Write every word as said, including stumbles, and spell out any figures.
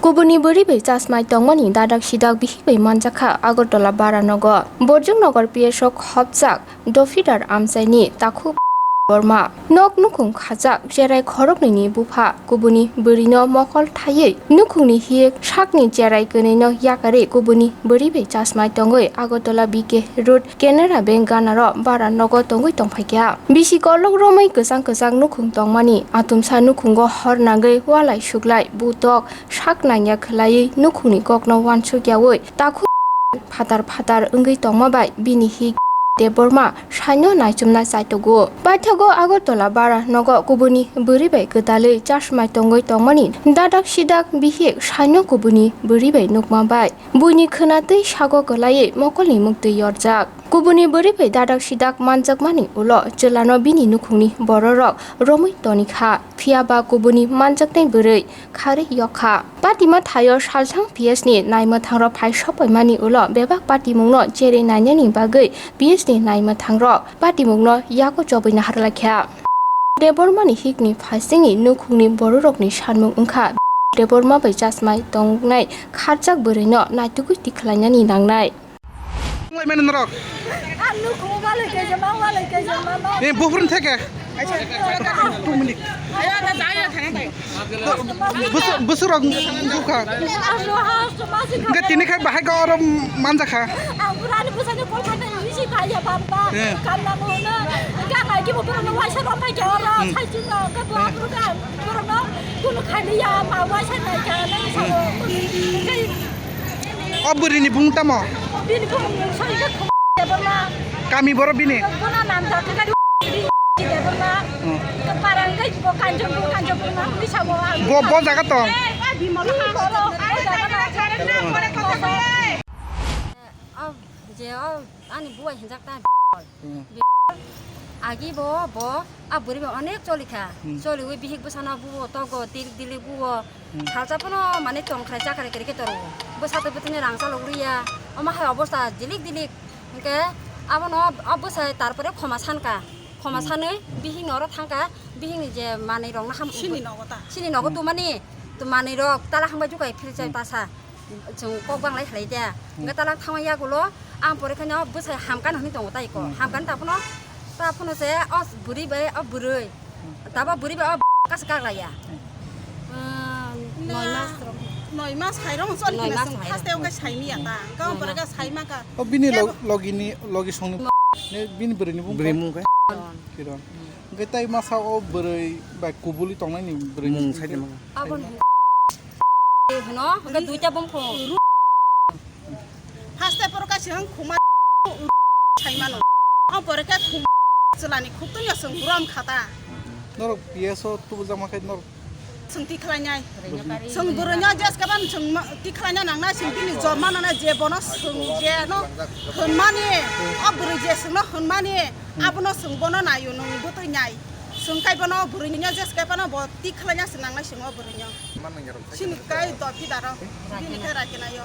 Kubuni bwrwi bai chasmai tongmani dadak sidak bihik bai manjakha Agartala Baranogo. Borjong Nogor P S o khopjak Dofidar amchaini Takhuk Debbarma. Nok nukhung khajak cherai khoroknwini bupha kubuni bwrwino mokol thaiwi nukhungni hik sakni cherai kwnwino yakarwi kubuni bwrwi bai chasmai tongwi Agartala B K Road Canara Bank ganaro Baranogo tongwi tongphaikha. Bisi kolok romwi kwchang kwchang nukhung tongmani atumsa nukhungo hor nangwi walai suklai butok sak nangya khwlaiwi nukhungni kokno uansukyawi takhuk phatar phatar wngwi tongma bai bini hik Debbarma saino naichomna chaitogo. Paithago Agartala Baranogo kubuni bwrwi bai kwtalwi chasmai tongwi tongmani dadak sidak bihik saino kubuni bwrwi bai nukma bai buini khwna twi sago kwlaiwi mokolni muktwi yorjak. Kubuni bwrwi bai dadak sidak manjakmani ulo chwlano bini nukhungni bororok romwi tonikha, phiyaba kubuni manjaknai bwrwi kharwi yokha. Patima thaio salthang P S ni naimwthangrok phai sopaimani ulo bebak patimungno cherwi nainani bagwi P S ni naimwthangrok patimungno yago chobwi naharlaikha. Debbarmani hikni phaisingni nukhungni bororokni sanmung wngkha Debbarma bai chasmai tongnai kharjak bwrwino naitugwi tikhlainani nangnai. Wnglaimani norok. Ang nukhung walai kaisa ma, walai kaisa ma, ma. Eh, buphuruni theke. Two minute. Busu-, busurok bukha. Ang roha, ang roha, Hwnkhe tini khai bahai khe oro manjakha. Ang burani bwsani call khaina bisi kaya bamba. Eh. Kamla mo hwno. Hwnkhe ang agi bo borokno waisa rompai khe oro. Hmm. Saising no, hwnkhe bo borokno kunu khailiya, ma waisa nai kha, nai sa o. Hwnkhe O bwrwini bung tamo? Bini bung soika Debbarma. Kami borok bini? Bono nam da kha Debbarma. Hmm. Parang kai bo kanjong bo, kanjong bo, ma bini sa bo. Bo, bo jaga tong? Eh, eh, Bimol ha. Bimol ha. O jaga na. O je o ani buai hinjak ta. Hmm. Agi bo, bo, a bwrwi bai onek choli kha. Hmm. Choliwi bihik bwsano buo togo, dilik dilik buo. Hmm. Salsa phano mane tongkhrai chakrai kwrwi khe tongo. Bwsa twi bwtwini rang chalok rwya. Omo hai obosta dilik dilik. Hwnkhe abono o bwsai tarpore khoma sankha. Khoma Hmm. sanwi bihikni oro thangkha. Bihikni je manwi rokno ham Sini nogo ta. Sini nogo Hmm. tumani. Tu manwi rok tala hangbai jukai philchai Hmm. tasa. Chwng kok bang lai khlai de. Hmm. Hwnkhe tala thangma yagulo, ang pore khe no bwsai hamkha no hwnwi tongo tai ko. Hmm. Hamkha no ta phano, ta phano se o bwrwi bai o bwrwi. Hmm. Tabo bwrwi bai o kasa kak laiya. Hmm. Ah, noi mas rok. Noi mas hai rok choli Noi khna mas chwng hai first rok. Teo khe saimiya ta. Hwnkhe ang Noi pore mas. Khe saima kha. O bini Kebo log-, logini, logi songni Mo- ne bini bwrwini bung Bwrwi kha? Mung khe? Kiron. Hmm. Hwnkhe tai masa o bwrwi bai kubuli tongnai ni bwrwi Mung ni sai de bung mung. Aboni hwno, hwnkhe duita bumphung. Haste poro kaisa hwn khuma saimano. Ang pore khe khum chwlani khuktunya chwng buram khata. Norok P S o tubujakma khe norok. Chwng tikhlainai. Chwng bwrwino jeskaban chwng ma-, tikhlaina nangnai, chwng bini jorma nangnai, je bono chwng je no hwnmani, o bwrwi je chwngno hwnmani, abono chwng bono naio, nwng bwtwi nai. Chwng kai bono bwrwino jeskabano bo tikhlaina se nangnai chwng o bwrwino. Chini kai dopidaro, bini khe rakinaio.